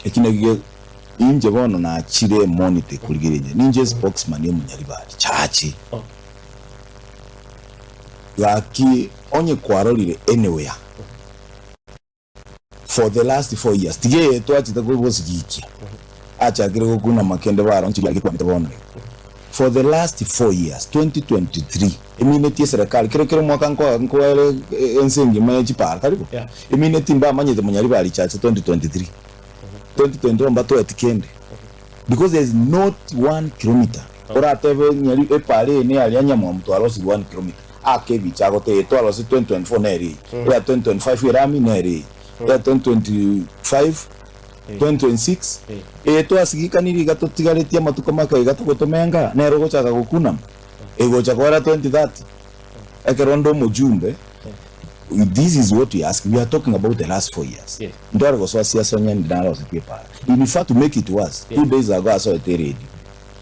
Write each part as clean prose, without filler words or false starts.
Eki nakio inche bono nachire emonite korigereria inche. Ninche spokesman y'Omunyaribari chache. Gaki onye kwarorire anywhere for the last 4 years tiga eye twachete gosigikia achakire gokuna kende baronchirie aria kwamete bono iga. For the last 4 years 2023 emineti eserekari kero kera omwaka nkoa nkoere ense engima ye chipara tari bo? Yeah. Emineti mbamanyete Munyaribari chache 2023 2021 mbatoeti kende because there is not one kilometer oratebe nyari epara eye ne aria Nyamwamu twarosiri one kilometer ake ebicha agoteba eye twarosiri 2024 nere eye eya 2025 erami nere eye eya 2025 2026 eye twasigikaniri iga totigaretie amatuko make iga togotomenga nere ogochaka gokunama egocha koera 2030 ekero onde omojumbe this is what we ask we are talking about the last 4 years Yes. ntware gosoa siasa onye ndi narosetie epara in fact to make it worse 2 days ago asoete eredio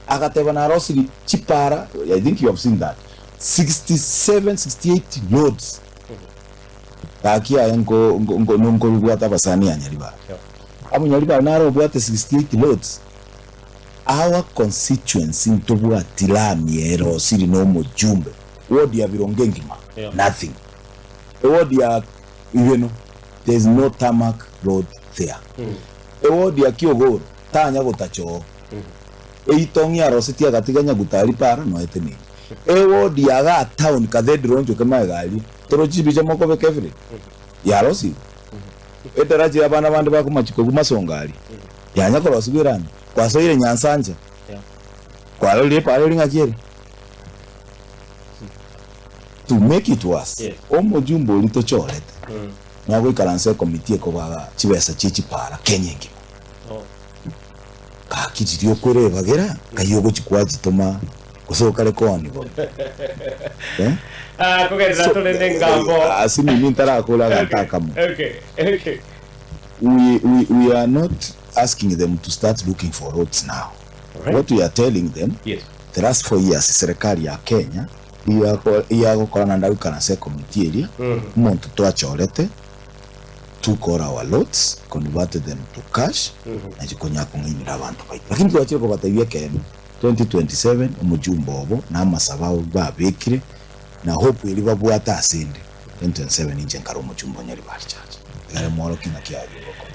agateba narosiri chipara i think you have seen that 67 68 roads gaki aye nko nko nko nkoribwata abasani ya Nyaribari Yeah. amo Nyaribari naro obwate 68 roads our constituency ntobwati lami erosiri na omojumbe ward ya Birongo engima Yeah. nothing eward ya Ibeno there is no tarmac road there eward ya Kiogoro tanya gotachoo eitong'i arosetie agatiga Nyagutari para noete nini eward ya ga town Cathedral nchoke magega aria torochi chibicha mokobeka every yarosiwe edaraja ya abana bande bakomachia korwa masonga aria yanya korosiwa erami kwasoire Nyansancha Yeah. kwarorire epara eri ng'aki ere to make it worse Yes. omojumbe oria tochorete nagoikaransa ekomiti ekobaga chibesa chie chipara Kenya engima Oh. gaki riria okwerebagera ngai ogochi kwachitoma gose okare kooni bono eh? Ah, kogenderera tore ne engambo. ase nini ntarakora aganto akamo Okay, okay. we, we, we are not asking them to start looking for roads now. Alright. What we are telling them, Yes. the last 4 years serikali ya Kenya iyagokorana ndagukana ase committee eria omonto twachorete took all our lots converted them to cash na chikonya kong'ainera abanto baito lakini twachire kobatebia ekeene 2027 omojumbe obo na amasabo abo babekire na hope eri babwate ase ende 2027 inche nkare omojumbe o Nyaribari Church egere mworokie ng'aki aria ogokora.